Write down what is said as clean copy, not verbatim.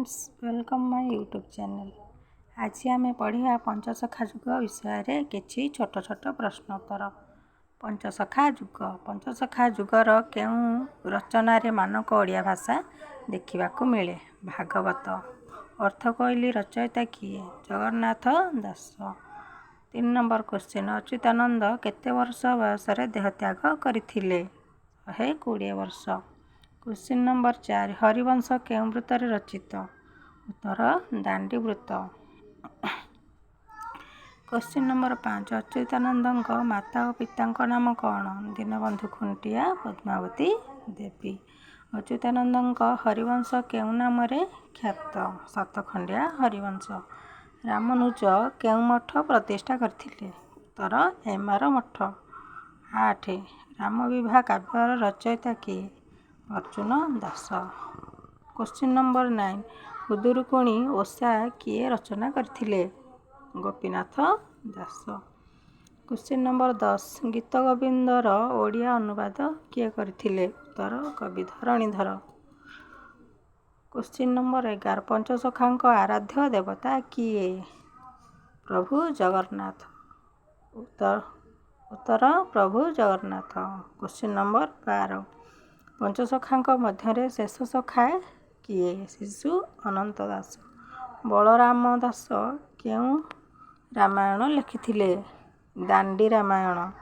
Friends, welcome my YouTube channel. ଆଜି ଆମେ ପଢ଼ିବା ପଞ୍ଚସଖା ଯୁଗ ବିଷୟରେ କିଛି ଛୋଟ ଛୋଟ ପ୍ରଶ୍ନୋତ୍ତର। ପଞ୍ଚସଖା ଯୁଗ। ପଞ୍ଚସଖା ଯୁଗର କେଉଁ ରଚନାରେ ମାନକ ଓଡ଼ିଆ ଭାଷା ଦେଖିବାକୁ ମିଳେ? ଭାଗବତ। ଅର୍ଥକୋଇଲି ରଚୟିତା କିଏ? ଜଗନ୍ନାଥ ଦାସ। 3 ନମ୍ବର କ୍ୱେଶ୍ଚିନ୍, ଅଚ୍ୟୁତାନନ୍ଦ କେତେ ବର୍ଷ ବୟସରେ ଦେହତ୍ୟାଗ କରିଥିଲେ? 120 ବର୍ଷ। କ୍ୱେଶ୍ଚିନ୍ ନମ୍ବର 4, ହରିବଂଶ କେଉଁ ବୃତ୍ତରେ ରଚିତ? ଉତ୍ତର ଦାଣ୍ଡିବୃତ୍ତ। କ୍ୱେଶ୍ଚିନ୍ ନମ୍ବର 5, ଅଚ୍ୟୁତାନନ୍ଦଙ୍କ ମାତା ଓ ପିତାଙ୍କ ନାମ କ'ଣ? ଦୀନବନ୍ଧୁ ଖୁଣ୍ଟିଆ, ପଦ୍ମାବତୀ ଦେବୀ। ଅଚ୍ୟୁତାନନ୍ଦଙ୍କ ହରିବଂଶ କେଉଁ ନାମରେ ଖ୍ୟାତ? ସାତଖଣ୍ଡିଆ ହରିବଂଶ। ରାମାନୁଜ କେଉଁ ମଠ ପ୍ରତିଷ୍ଠା କରିଥିଲେ? ଉତ୍ତର ଏମାର ମଠ। 8, ରାମବିବାହ କାବ୍ୟର ରଚୟିତା କିଏ? ଅର୍ଜୁନ ଦାସ। କ୍ୱେଶ୍ଚିନ୍ ନମ୍ବର 9, ଖୁଦୁରୁକୁଣୀ ଓଷା କିଏ ରଚନା କରିଥିଲେ? ଗୋପୀନାଥ ଦାସ। କ୍ୱେଶ୍ଚିନ୍ ନମ୍ବର 10, ଗୀତଗୋବିନ୍ଦର ଓଡ଼ିଆ ଅନୁବାଦ କିଏ କରିଥିଲେ? ଉତ୍ତର କବି ଧରଣୀଧର। କ୍ୱେଶ୍ଚିନ୍ ନମ୍ବର 11, ପଞ୍ଚସଖାଙ୍କ ଆରାଧ୍ୟ ଦେବତା କିଏ? ପ୍ରଭୁ ଜଗନ୍ନାଥ। ଉତ୍ତର ପ୍ରଭୁ ଜଗନ୍ନାଥ। କ୍ୱେଶ୍ଚିନ୍ ନମ୍ବର 12, ପଞ୍ଚସଖାଙ୍କ ମଧ୍ୟରେ ଶେଷ ସଖା କିଏ? ଶିଶୁ ଅନନ୍ତ ଦାସ। ବଳରାମ ଦାସ କେଉଁ ରାମାୟଣ ଲେଖିଥିଲେ? ଦାଣ୍ଡି ରାମାୟଣ।